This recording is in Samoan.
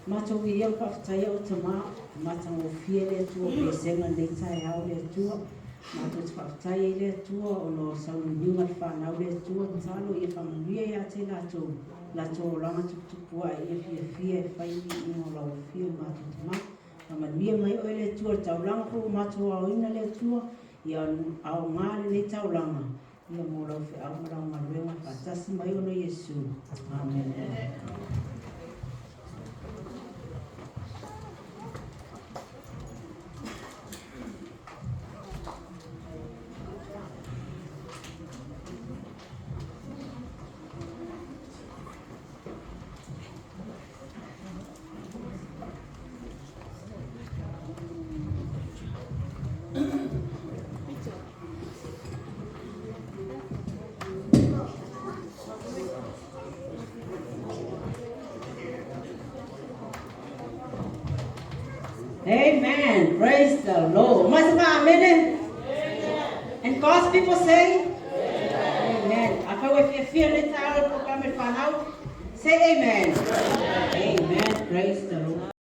Matou viia ma faafetaia ou Tama, matagofie le Atua o pesega i lenei taeao le Atua. Matou te faafetai ai le Atua ona o sauniuniga o le fanau le Atua, tatalo ia faamanuia ia te i latou, latou olaga tuputupu ae ia fiafia e fai le viiga o lau afio matou Tama. Faamanuia mai oe le Atua i le taulaga foi ua matou aoina le Atua, ia aoga lenei taulaga ia mo lau feau ma lau galuega faatasi mai ona Iesu. Amen. Amen. Praise the Lord. Mas amen. And God's people say, Amen. Afai ua fiafia le taeao le polokalame whanau. Say amen. Amen. Praise the Lord.